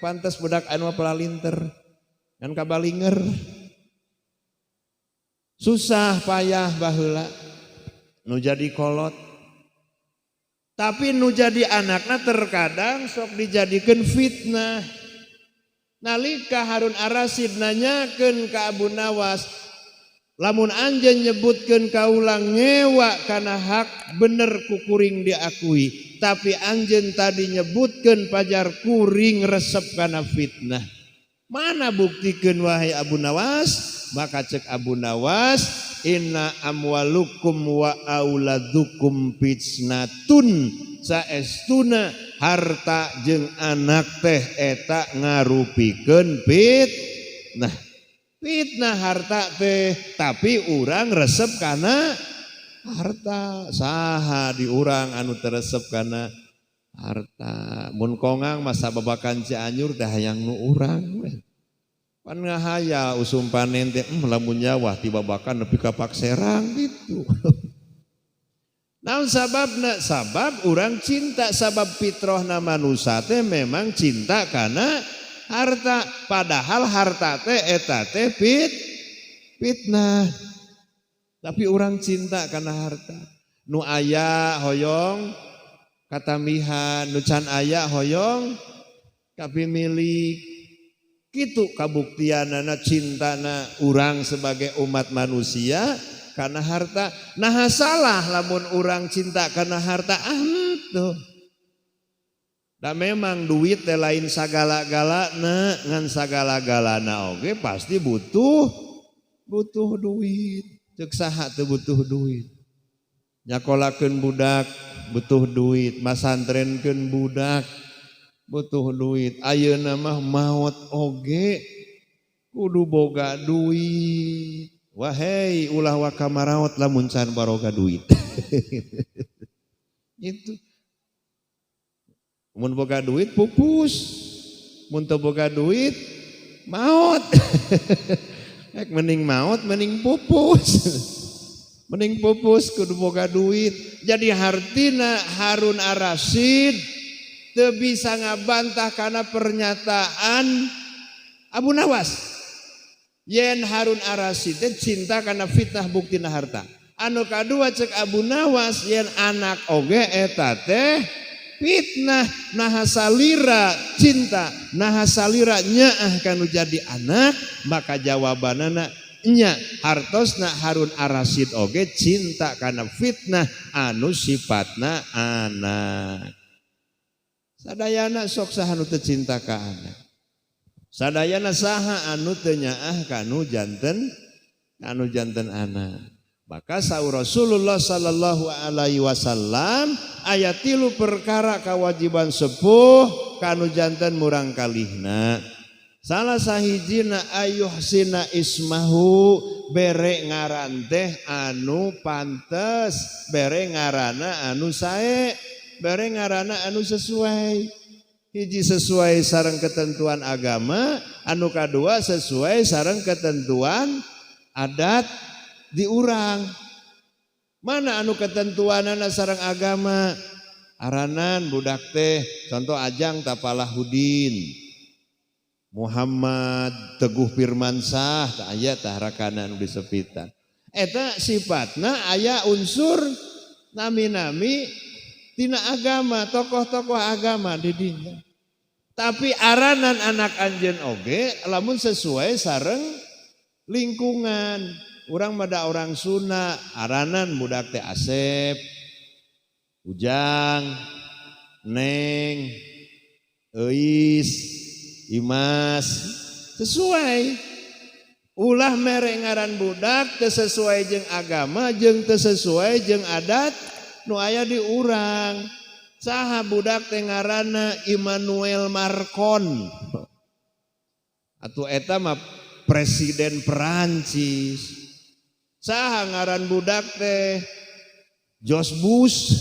Pantes budak anu palalinter ngan kabalinger. Susah payah baheula nu jadi kolot, tapi nu jadi anakna terkadang sok dijadikan fitnah. Nalika Harun Ar-Rasyid nanyakeun ka Abu Nawas, lamun anjeun nyebutkeun kaula ngewa kana hak, bener ku kuring diakui, tapi anjeun tadi nyebutkeun pajar kuring resep kana fitnah, mana buktikeun, wahai Abu Nawas? Maka cek Abu Nawas, inna amwalukum wa auladukum fitnatun, saestuna harta jeung anak teh eta ngarupikeun fitnah. Fitnah harta teh, tapi urang resep kana harta. Saha di urang anu teu resep kana harta? Mun kongang masa babakan Cianjur teh hayang nu urang we. Pan ngahayal usum panen teh, lamun nyawah ti babakan nepi ka Serang gitu. Naon sababna? Sabab urang cinta, sabab fitrahna manusia teh memang cinta karena harta. Padahal harta teh eta teh fitnah. Tapi urang cinta karena harta. Nu aya hoyong katambihan, nu can aya hoyong kapimilik. Gitu kabuktianana cintana urang sebagai umat manusia karena harta. Nah, salah lamun urang cinta karena harta, ah tuh. Da memang duit teh lain sagala-galana, ngan sagala-galana oge pasti butuh butuh duit. Cek saha teu butuh duit? Nyakolakeun budak butuh duit, masantrenkeun budak butuh duit. Ayeuna mah maot oge kudu boga duit. Wahai, ulah waka maraot lamun can baroga duit. Itu. Mun boga duit pupus, mun teu boga duit maot. Rek mending maot, mending pupus. Mending pupus kudu boga duit. Jadi hartina Harun Ar-Rasyid teu bisa ngabantah karena pernyataan Abu Nawas. Yen Harun Ar-Rasyid teh cinta karena fitnah, buktina harta. Anu kadua, cek Abu Nawas, yen anak oge eta teh fitnah. Naha salira cinta, naha salira nyaah kanu jadi anak? Maka jawabanana nya hartosna Harun Ar-Rasyid oge cinta karena fitnah anu sifatna anak. Sadayana sok saha anu teu cinta ka anak? Sadayana saha anu teu nyaah kanu janten anak? Maka saur Rasulullah sallallahu alaihi wasallam, aya tilu perkara kewajiban sepuh kanu janten murang kalihna. Salah sahijina, ayyuhsina ismahu, bere ngaran teh anu pantes, bere ngarana anu sae, bere ngarana anu sesuai. Hiji, sesuai sareng ketentuan agama, anu kadua sesuai sareng ketentuan adat diurang. Mana anu ketentuanana sareng agama? Aranan budak teh, contoh Ajang Tapalahudin, Muhammad Teguh Firmansyah, tah aya tah rakanan anu disepitan. Eta sifatna aya unsur nami-nami tina agama, tokoh-tokoh agama di dinya. Tapi aranan anak anjeun oge lamun sesuai sareng lingkungan. Urang mada orang Sunda, aranan budak teh Asep, Ujang, Neng, Eis, Imas, sesuai. Ulah mere ngaran budak teu sesuai jeung agama jeung teu sesuai jeung adat nu aya di urang. Saha budak teh ngaranna Immanuel Marcon? Atuh eta mah presiden Perancis. Saha ngaran budak teh George Bush?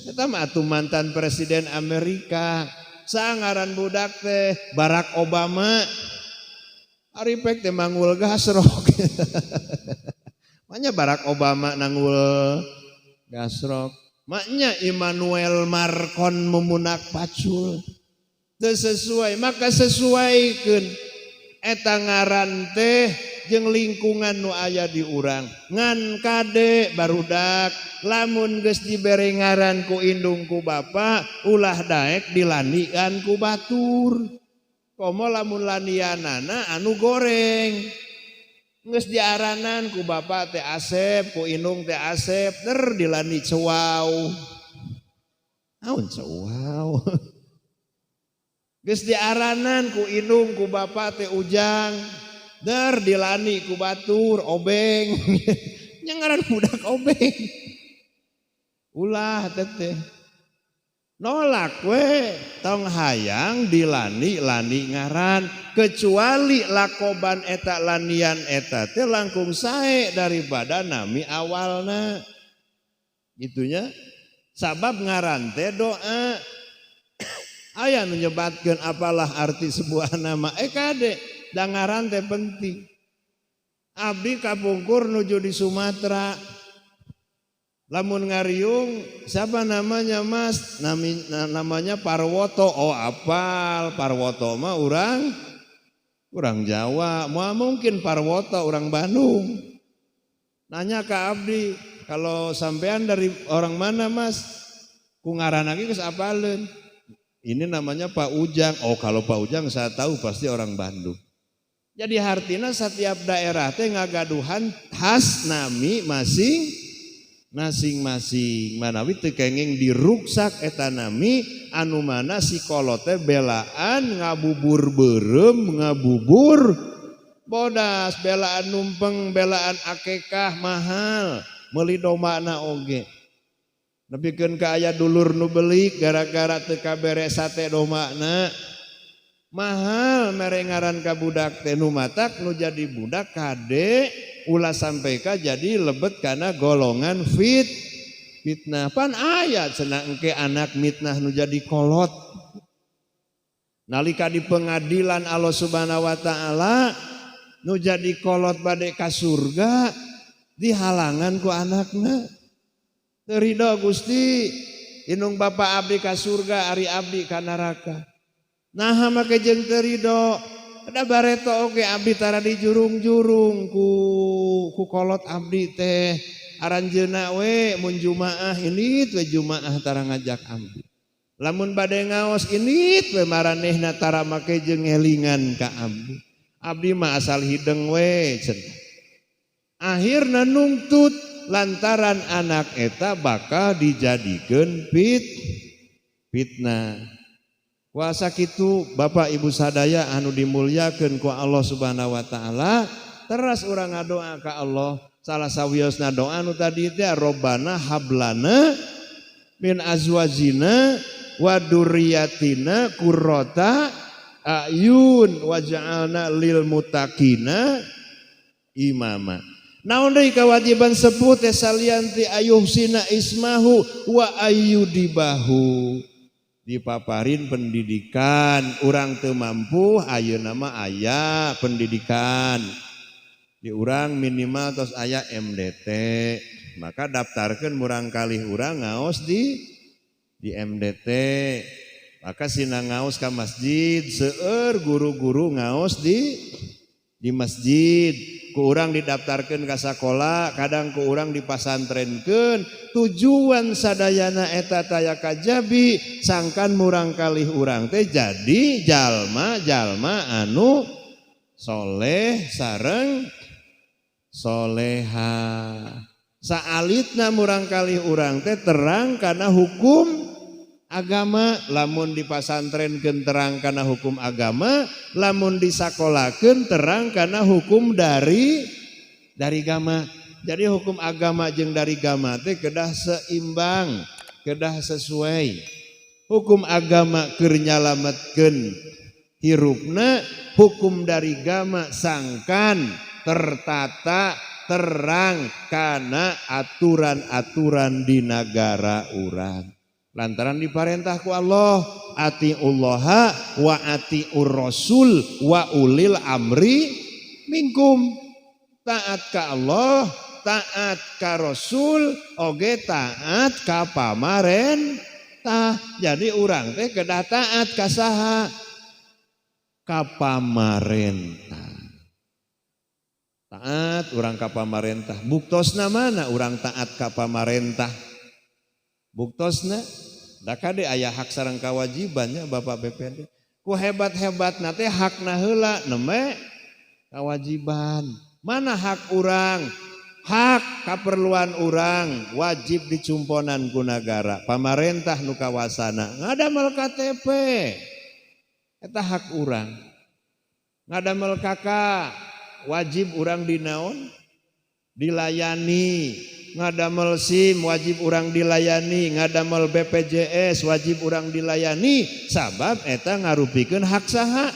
Eta mah atuh mantan presiden Amerika. Saha ngaran budak teh Barack Obama? Ari pek teh manggul gasrok. Makanya Barack Obama nanggul gasrok. Maknya Immanuel Marcon memunak pacul. Teu sesuai, maka sesuaikeun eta ngaran teh jeung lingkungan nu aya di urang. Ngan kade, barudak, lamun geus dibere ngaran ku indung ku bapa, ulah daek dilandian ku batur. Komo lamun landianana anu goreng. Geus diaranan ku bapa teh Asep, ku indung teh Asep, der dilandi cewau. Naon cewau? Geus diaranan ku indung ku bapa teh Ujang, der dilani ku batur Obeng. Nya ngaran budak Obeng. Ulah teteh. Nolak we, tong hayang dilani-lani ngaran, kecuali lakoban eta, lanian eta teh langkung sae daripada nami awalna. Gitunya. Sabab ngaran teh doa. Aya nu nyebatkeun apalah arti sebuah nama. Eh, kade, da ngaran teh penting. Abdi kapungkur nuju di Sumatera. Lamun ngariung, "Siapa namanya, Mas?" Namanya Parwoto. Oh, apal Parwoto mah urang urang Jawa. Moal mungkin Parwoto orang Bandung. Nanya ke abdi, "Kalau sampean dari orang mana, Mas?" Ku ngaran lagi geus apaleun. "Ini namanya Pak Ujang." "Oh, kalau Pak Ujang saya tahu, pasti orang Bandung." Jadi hartina setiap daerah teh ngagaduhan khas nami masing masing-masing. Manawi teu kenging diruksak eta nami anu mana si kolot teh belaan ngabubur beureum, ngabubur bodas, belaan numpeng, belaan akekah mahal meuli dombana oge. Nepikeun ka aya dulur nu belik gara-gara teu kabere sate dombana. Mahal mere ngaran ka budak teh. Nu matak nu jadi budak, kade, ulah sampai ka jadi lebet karena golongan fitnah. Pan aya cenah engke anak mitnah nu jadi kolot. Nalika di pengadilan Allah Subhanahu wa taala, nu jadi kolot bade ka surga dihalangan ku anakna. "Teu ridho, Gusti, indung bapa abdi ka surga, ari abdi ka neraka." "Naha make jeung teu ridho?" "Da bareto oge abdi tara dijurung-jurung ku kolot abdi teh. Aranjeuna we mun jumaah ini we jumaah tara ngajak abdi. Lamun bade ngaos ini we maranehna tara make jeung ngelingan ka abdi. Abdi mah asal hideng we," cenah. Akhirna nungtut lantaran anak eta bakal dijadikeun fitnah. Kuasa kitu, Bapak Ibu sadaya anu dimuliakeun ku Allah Subhanahu wa taala, teras urang ngadoa ka Allah. Salah sawiosna doa nu tadi teh, Robbana hablana min azwajina wa dzurriyyatina qurrata a'yun waj'alna lil muttaqina imama. Naon deui kewajiban sepuh teh salian ti ayyuhsina ismahu wa ayyudibahu? Dipaparin pendidikan. Urang teu mampu, ayeuna mah aya pendidikan di urang, minimal tos aya MDT, maka daftarkan murangkalih urang ngaos di MDT, maka sina ngaos ka masjid. Seueur guru-guru ngaos di masjid. Ku urang didaftarkan ke sekolah, kadang ku urang dipasantrenkeun. Tujuan sadayana eta taya kajabi sangkan murangkalih urang teh jadi jalma jalma anu soleh sareng soleha. Saalitna murangkalih urang teh terang karena hukum agama. Lamun dipasantrenkeun terang karena hukum agama, lamun disakolakeun terang karena hukum dari agama. Jadi hukum agama jeung dari agama teh kedah seimbang, kedah sesuai. Hukum agama keur nyalametkeun hirupna, hukum dari agama sangkan tertata terang karena aturan-aturan di negara urang. Lantaran diparentah ku Allah, atiullaha wa atiur rasul wa ulil amri minkum. Taat ka Allah, taat ka Rasul, oge taat ka pamaren. Tah, jadi urang teh kedah taat ka saha? Ka pamarentah. Taat urang ka pamarentah. Buktosna mana urang taat ka pamarentah? Buktosna da kade aya hak sareng kewajibannya, Bapak BPD. Ku hebat-hebatna teh hakna heula, nembe kewajiban. Mana hak urang? Hak keperluan urang wajib dicumponan ku nagara. Pamarentah nu kawasana ngadamel KTP. Eta hak urang. Ngadamel KK, wajib urang dinaon? Dilayani. Ngadamel SIM, wajib urang dilayani, ngadamel BPJS, wajib urang dilayani, sabab eta ngarupikeun hak saha?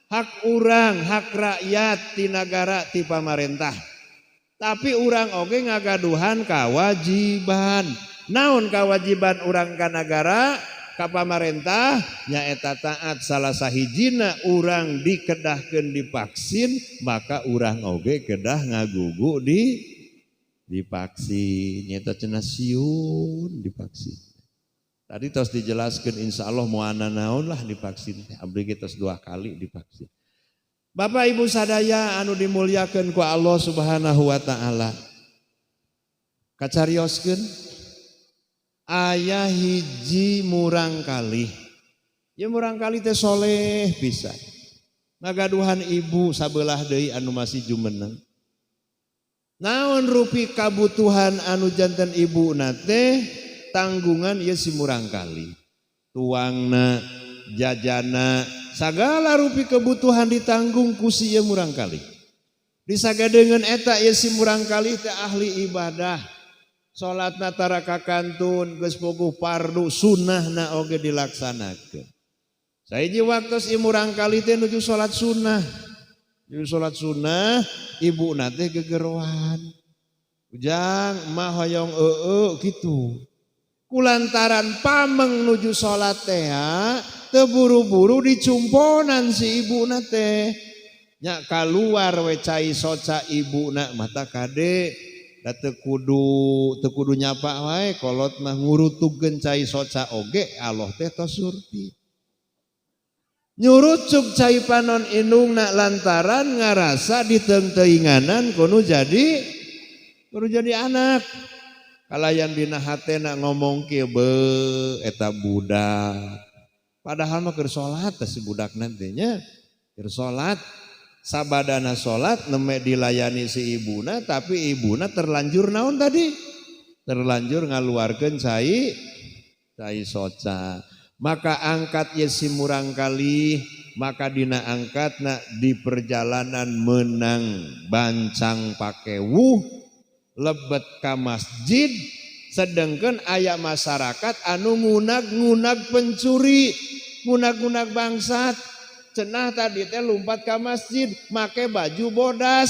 Hak urang, hak rakyat ti nagara, ti pamarentah. Tapi urang oge ngagaduhan kewajiban. Naon kewajiban urang ka nagara, ka pamarentah? Nyaeta taat. Salah sahijina urang dikedahkeun divaksin, maka urang oge kedah ngagugu di divaksin. Nyata cenah sieun divaksin. Tadi tos dijelaskan, insya Allah mau naon lah divaksin. Abdi kita dua kali divaksin. Bapak Ibu sadaya anu dimuliakan ku Allah Subhanahu wa taala. Kacarioskeun, aya hiji murang kali. Ya, murang kali teh soleh pisan. Ngagaduhan ibu sabelah deui anu masih jumeneng. Naon rupi kabutuhan anu janten ibu teh tanggungan ieu si murang kali. Tuangna, jajana, segala rupi kebutuhan ditanggung ku si ieu murang kali. Disagadeungeun eta, ieu si murang kali teh ahli ibadah. Salatna tara kakantun, geus puguh fardu, sunnahna oge dilaksanakeun. Sahiji waktu si murang kali teh nuju salat sunnah. Nuju salat sunnah, ibuna teh gegeroan. "Ujang, emak hoyong eueu," kitu. Kulantaran pameng nuju salat teh teu buru-buru dicumponan si ibuna teh. Nya, kaluar we cai soca ibuna. Mata kade da teu kudu nyapa wae, kolot mah ngurutugkeun cai soca oge Allah teh tos surti. Nyurucuk cai panon indungna lantaran ngarasa diteungteuinganan kudu jadi anak. Kalayan dina hatena ngomong kieu, "Be, eta budak." Padahal mah keur salat si budak nantinya. Keur salat, sabadana salat nembe dilayani si ibuna, tapi ibuna terlanjur naon tadi? Terlanjur ngaluarkeun cai cai soca. Maka angkat ye si murang kali, maka dina angkatna di perjalanan menang bancang pakewuh lebet ka masjid, sedangkan aya masyarakat anu ngunag-ngunag pencuri, ngunag-ngunag bangsat. Cenah tadi teh lumpat ka masjid make baju bodas.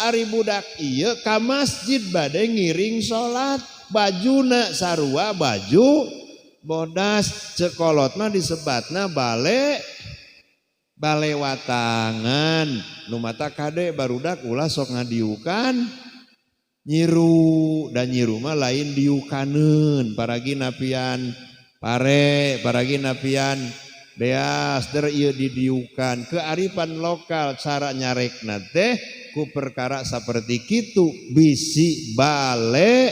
Ari budak ieu ka masjid bade ngiring salat, bajuna sarua baju bodas. Cek kolot mah disebatna bale balewatangan. Nu mata kade, barudak, ulah sok ngadiukan nyiru, dan nyiru mah lain diukaneun. Paragi napian pare, paragi napian beas der, ieu didiukan. Kearifan lokal cara nyarekna teh ku perkara seperti kitu, bisi bale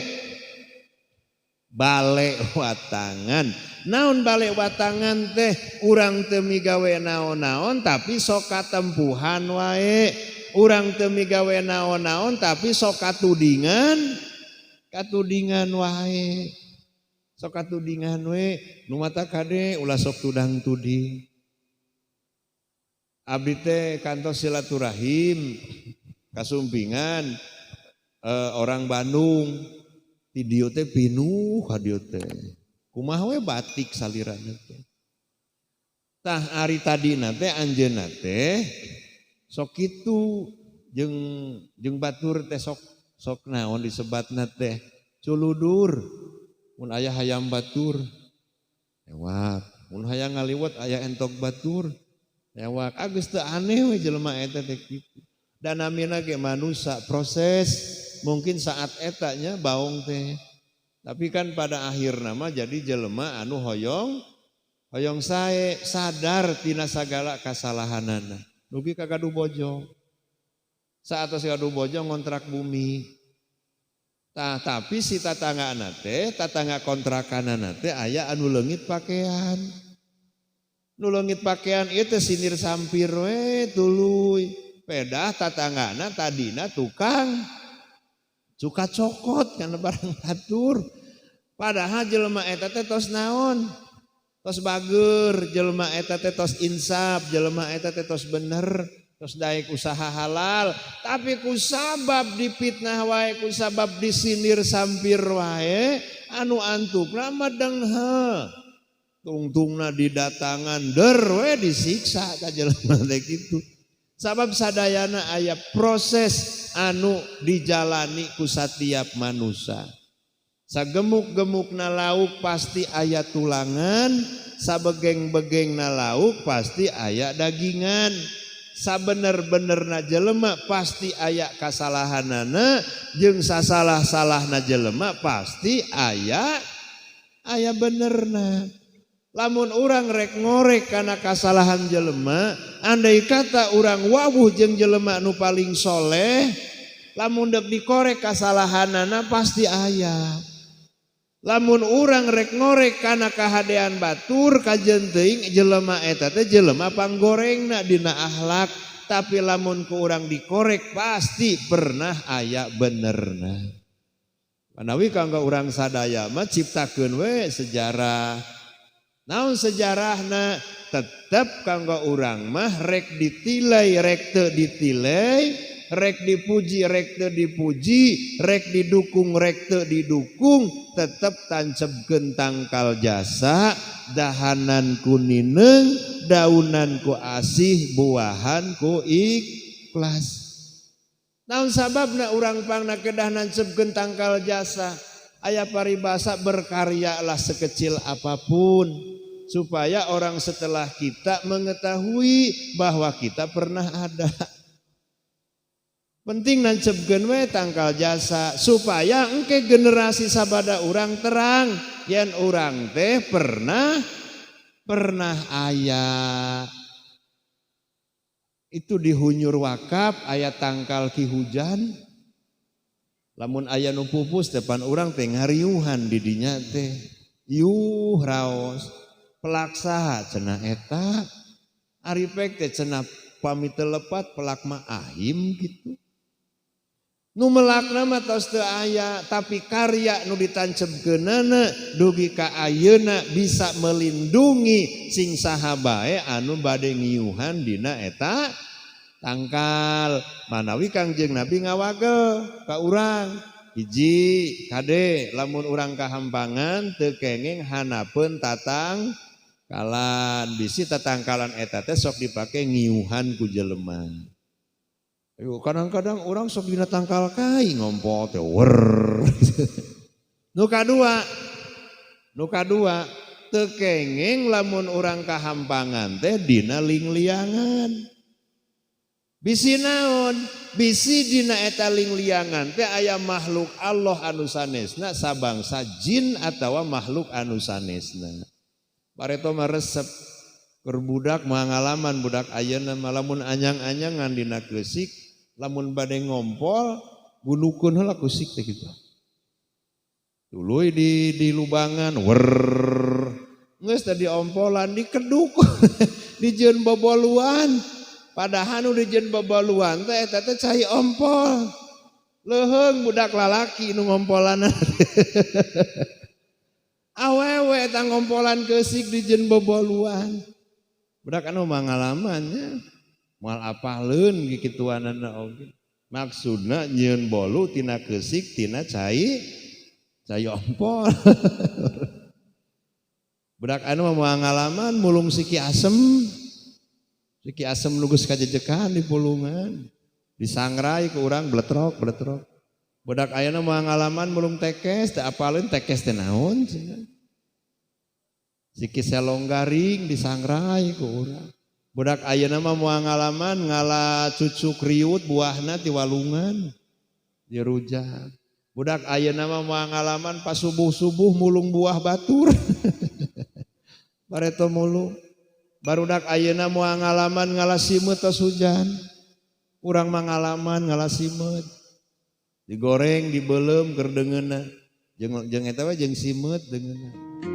bale watangan. Naon bale watangan teh? Urang teu migawe naon-naon tapi sok katempuhan wae. Urang teu migawe naon-naon tapi sok katudingan katudingan wae, sok katudingan we. Nu mata kade, ulah sok tudang tuding. Abdi teh kantos silaturahim kasumpingan orang Bandung. Di dieu teh pinuh ka dieu teh, kumaha we batik salirana teh. Tah, ari tadina teh anjeunna teh sok kitu jeung jeung batur teh, sok sok naon disebatna teh, culudur. Mun aya hayam batur lewat, mun hayang ngaliwat aya entok batur lewat. Agus teu aneh we jelema eta teh kitu. Dan namina ge manusia, proses mungkin saat etanya baong teh. Tapi kan pada akhir nama jadi jelema anu hoyong hoyong sae, sadar tina sagala kasalahanana. Dugi ka gaduh bojo. Saatos gaduh bojo ngontrak bumi. Tah, tapi si tatangga teh, tatangga kontrakanana teh aya anu leungit pakaian. Nu leungit pakaian ieu teh sindir sampir we tuluy. Pedah tatanggana tadina tukang suka cokot kana barang batur. Padahal jelema eta teh tos naon? Tos bager, jelema eta teh tos insaf, jelema eta teh tos bener, tos daek usaha halal, tapi ku sabab dipitnah wae, ku sabab disindir sampir wae, anu antukna mah denghe. Tungtungna didatangan der we disiksa ka jelema teh kitu. Sabab sadayana aya proses anu dijalani ku satiap manusia. Sagemuk-gemukna lauk pasti aya tulangan, sabegeng-begengna lauk pasti aya dagingan. Sabener-benerna jelema pasti aya kasalahanana, jeung sasalah-salahna jelema pasti aya aya benerna. Lamun urang rek ngorek kana kasalahan jelema, andai kata urang wawuh jeung jelema nu paling soleh, lamun dek dikorek kasalahanana pasti aya. Lamun urang rek ngorek kana kahadean batur, kajeun teuing jelema eta teh jelema panggorengna dina akhlak, tapi lamun ku urang dikorek pasti pernah aya benerna. Manawi kanggo urang sadaya mah ciptakeun we sejarah. Naon sejarahna? Tetep kanggo urang mah rek ditilai rek teu ditilai, rek dipuji rek teu dipuji, rek didukung rek teu didukung, tetep tancebkeun tangkal jasa, dahanan ku nineung, daunan ku asih, buahan ku ikhlas. Naon sababna urang pangna kedah nancebkeun tangkal jasa? Aya paribasa, berkaryalah sekecil apapun supaya orang setelah kita mengetahui bahwa kita pernah ada. Penting nancebkeun we tangkal jasa supaya engke generasi sabada urang terang yen urang teh pernah pernah aya. Itu di Hunyur Wakaf aya tangkal ki hujan. Lamun aya nu pupus depan urang teh ngariuhan di dinya teh. Yuh, raos. Pelak saha cenah eta? Ari pek teh cenah pami teu lepat pelak mah ahim gitu. Nu melakna mah tos teu aya, tapi karya nu ditancebkeunana dugi ka ayeuna bisa melindungi sing saha bae anu bade ngiuhan dina eta tangkal. Manawi Kangjeng Nabi ngawagel ka urang, hiji, kade lamun urang kahampangan teu kenging hanapeun tatangkalan, bisi tatangkalan eta teh sok dipake ngiuhan ku jelema. Kadang-kadang orang sok dina tangkal kai ngompol teh wer. Nu kadua, teu kenging lamun urang kahampangan teh dina lingliangan. Bisi naon? Bisi dina eta lingliangan teh aya makhluk Allah anu sanesna, sabangsa jin atawa makhluk anu sanesna. Bareto mah resep keur budak mah ngalaman, budak ayeuna mah lamun anyang-anyangan dina keusik, lamun bade ngompol gunukeun heula keusik teh kitu. Tuluy di lubangan wer. Geus teh diompolan, dikeduk, dijieun boboluan. Padahal nu dijieun boboluan teh eta teh cai ompol. Leuheung budak lalaki nu ngompolanna. Awewe eta ngompolan keusik dijieun boboluan. Budak anu mah ngalamannya. Moal apaleun kikituanana oge. Maksudna nyieun bolu tina keusik, tina cai cai ompol. Budak anu mah moal ngalaman mulung siki asem. Siki asem nu geus kajejekan di pulungan. Disangrai ku urang, bletrok bletrok. Budak ayeuna moal ngalaman mulung tekes, teu apaleun tekes teh naon cenah. Siki selong garing disangrai ku urang. Budak ayeuna mah moal ngalaman ngala cucuk riut buahna ti walungan dirujak. Budak ayeuna mah moal ngalaman pas subuh-subuh mulung buah batur. Bareto mulung. Barudak ayeuna moal ngalaman ngala simeut tos hujan. Urang mah ngalaman ngala simeut. Digoreng, dibeuleum keur deungeunna. Jeung jeung eta we jeung simeut deungeunna.